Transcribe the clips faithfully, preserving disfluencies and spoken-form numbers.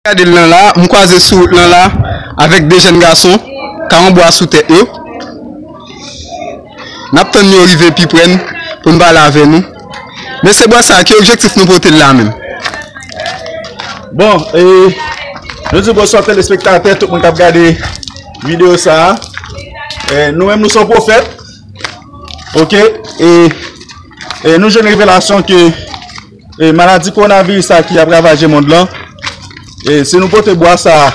Gade l lan la, m kwaze sou wout lan la avèk de jèn gason k ap pran bwa sou tèt yo. N ap tann yo rive pi pre n pou n pale avè nou. Mesye, bwa sa a, ki objektif nou pote l la menm? Bon, e, nou di bonswa telespektatè, tout moun k ap gade videyo sa a. E, nou menm, nou se yon pwofèt. Oke? E, e nou jwenn revelasyon ke e, maladi kowonaviris sa ki ap ravaje mond lan. E, si nou pote bwa sa a,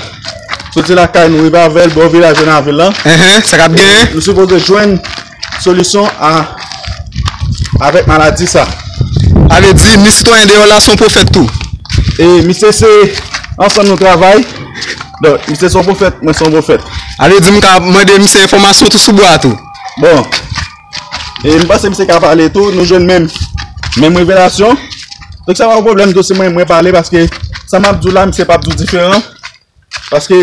soti lakay nou, rive avè l, bò vilaj Renavil lan, Enhen, sa k ap genyen? Nou sipoze jwenn solisyon a, avèk maladi sa. Sa vle di, ni sitwayen deyò la se yon pwofèt tou? E, misye se ansanm nou travay. Donk, misye se yon pwofèt, mwen se yon pwofèt. Sa vle di, m ka mande misye enfòmasyon tou sou bwa a tou? Bon, e m panse misye ka pale tou, nou jwenn menm, menm revelasyon. Donk, sa pa yon pwoblèm tou si mwen, mwen pale, paske sa m ap di w la, misye p ap di w diferan. Paske,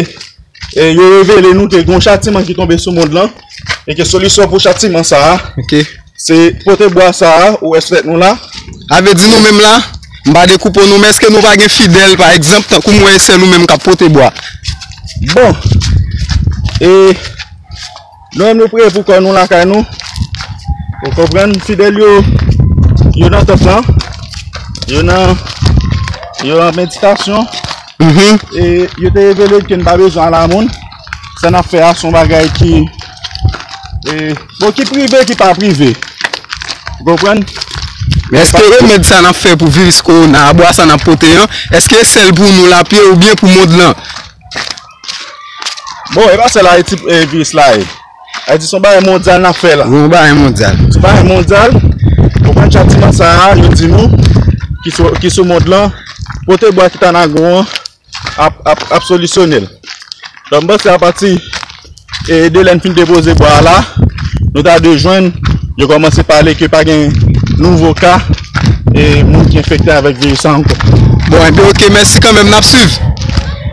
e, yo revele nou ke gen yon chatiman ki tonbe sou mond lan, e ke solisyon pou chatiman sa a, Oke. se pote bwa sa a, ou wè sou tèt nou la. Sa vle di nou menm la, m pa dekoupe w non, men èske nou pa gen fidèl, pa egzanp, tankou m wè e sèl ou menm k ap pote bwa? Bon, e, nou menm nou preye pou kò nou lakay nou. Ou konprann? Fidèl yo, yo nan tanp lan. Yo nan, yo nan meditasyon. Mhm. E yo te revele ke n pa bezwen al a moun. Sa n ap fè a se yon bagay ki, e, bon, ki prive, ki pa prive. Ou konprann? Men èske remèd sa n ap fè pou viris kowona a, bwa sa n ap pote an, èske e sèl pou nou l ap ye oubyen pou mond lan? Bon, e pa sèl Ayiti, e, viris la ye. Ayiti se yon bagay mondyal n ap fè la. Yon bagay mondyal. Se yon bagay mondyal. Ou konn chatiman sa a, yo di nou, ki sou, ki sou mond lan, pote bwa ki ta nan gou an, ap, ap, ap solisyone l. Donk, m panse apati, e, de lè n fin depoze bwa a la, nou ta dwe jwenn, yo kòmanse pale ke pa gen nouvo ka, e, moun ki enfekte avèk viris sa ankò. Bon, enben, oke, mèsi kanmenm, n ap swiv.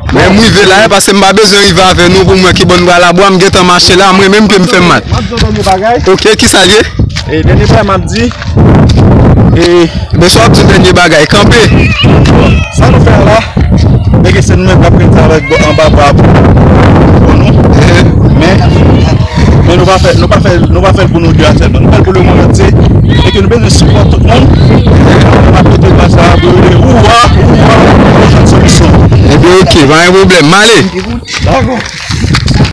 Men m rive la, e, paske m pa bezwen rive avè nou pou m wè ki bò n pral a bwa, m gentan mache la, mwen menm pye m fè m mal. M ap di w dènye bagay. Oke, kisa l ye? E, dènye bagay m ap di, e, Ebyen, sa w ap di dènye bagay, kanpe. Sa nou fè a la, nèg se nou menm k ap rete avèk bò, anba bwa pou, pou nou. Men, men nou pa fè, nou pa fè, nou pa fè l pou nou de a sèlman. Nou fè l pou lemonn antye. E ke nou bezwen sipò tout moun. Nou ap pote bwa sa a pou yo rele oua, oua, pou jwenn solisyon. Ebyen, oke, pa gen pwoblèm. M ale. Dakò.